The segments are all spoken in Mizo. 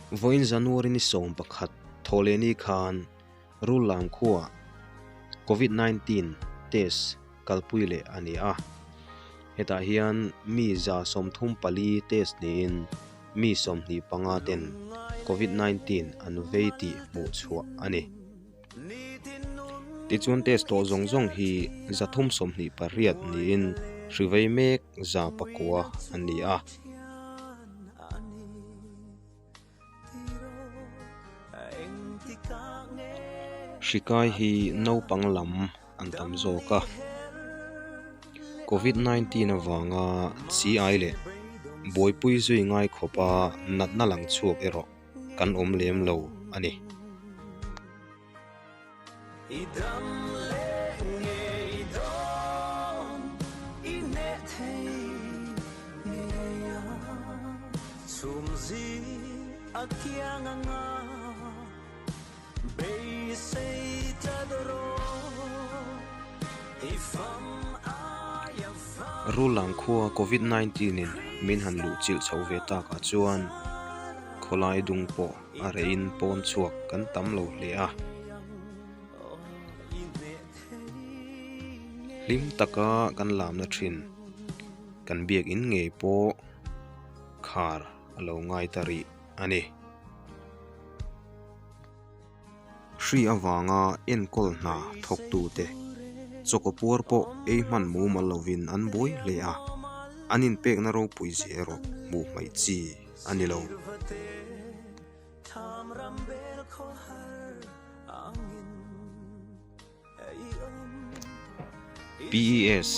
Vawiin January ni 11 thawhlehni khan Rullam khuaah Covid 19 test kalpui leh a ni a. Hetah hian mi 34 test niin mi 25 ten Covid 19 an vei tih hmuh chhuah a ni. Tichuan test tawh zawng zawng hi 328 niin hri vei mek 900 an ni a. Hri kai hi naupang lam an tam zawk a, Covid 19 avanga chi ai leh buaipui zui ngai khawpa natna lang chhuak erawh kan awm lem lo a ni. Rullang khua Covid 19 in min han luh chilh chho ve takah chuan khawlai dung pawh a reihin pawn chhuak kan tam lo hle a. Hlim taka kan lamna thin kan biakin ngei pawh khar a lo ngai ta rih a ni. Hri avanga enkawl hna thawktute chawkaw puar pawh ei hman mumal lovin an buai hle a, an inpekna ropui zia erawh hmuh hmaih chi a ni lo. PES,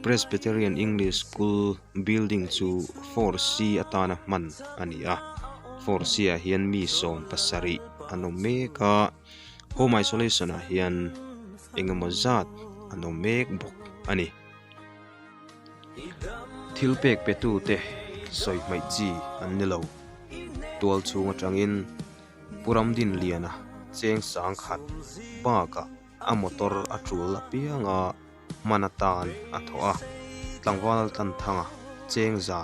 Presbyterian English School building chu 4C atana hman a ni a. 4C ah hian mi 70 an awm mek a, home isolation ah hian engemaw zat an awm mek bawk a ni. Thil pek pe tu te sawi hmaih chi an ni lo. Tual chhung atangin Pu Ramdinliana cheng sang khat bakah a motor a tul apiang a, hman atan a thawh a. Tlangval Tlanthanga cheng za,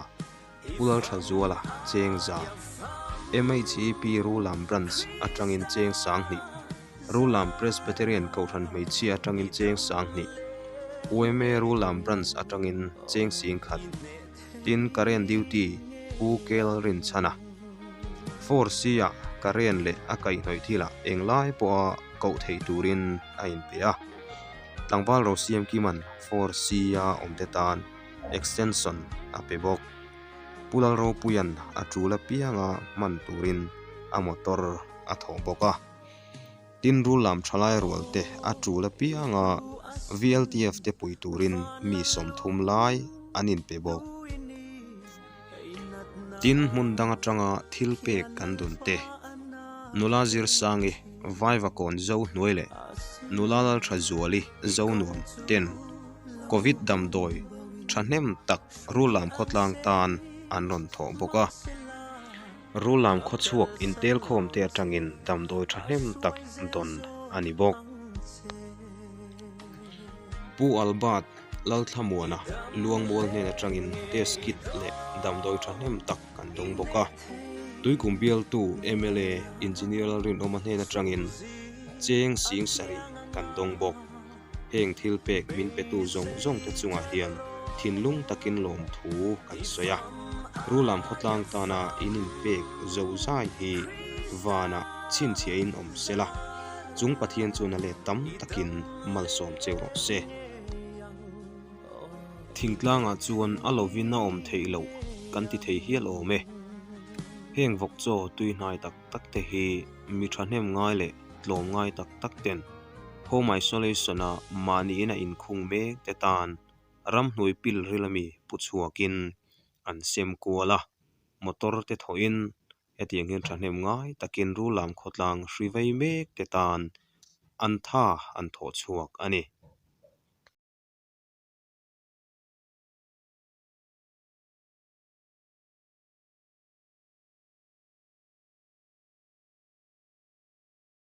Pu Lalthazuala cheng za, MHEP Rulam Branch atangin cheng 2000, Rulam Presbyterian Kohhran Hmeichhia atangin cheng 2000, UMA Rulam Branch atangin cheng 10,000, tin Karen Duty Pu Kel Rinchhana. 4C ah Karen leh a kaihhnawih thilah englai pawha koh theih turin a inpe a. Tlangval Rosiam Kiman 4C a awmte tan extension a pe bawk. Pu Lalropuia'n a tul apianga hman turin a motor a thawh bawk a. Tin rul lam thalai rual te a tul apianga VLTF te pui turin mi 30 lai an inpe bawk. Tin hmun dang atanga thil pek kan dun te, nula Zirsangi Vaivakawn zo hnuai leh nula Lalthazuali zo nuam ten Covid damdawi thahnem tak rul lam khawtlang tan an rawn thawh bawk a. Rullam khawchhuak intelkhawm te atangin damdawi thahnem tak dawn a ni bawk. Pu Albert Lalthlamuana Luangmual hnen atangin test kit leh damdawi thahnem tak kan dawng bawk a. Tuikum bialtu mla Engineer Lalrinawma hnen atangin cheng 70,000 kan dawng bawk. Heng thil pek min petu zawng zawng te chungah hian thinlung takin lawmthu kan sawi a. Rulam khawtlang tana in inpek zo zai hi vanah chhinchhiahin awm se la, chung Pathian chuan a let tam takin malsawm cheu rawh se. Thingtlangah chuan a lovin a awm theih loh kan ti thei hial awm e. Heng vawk chaw tui hnai tak tak te hi mi thahnem ngai leh tlawm ngai tak tak ten Home isolation a mahniin a inkhung mek te tan ramhnuai pil ril ami pu chhuakin an sem kual a, motor te thawhin hetiang hian thahnem ngai takin Rulam khawtlang hri vei mek te tan an tha an thawh chhuak a ni.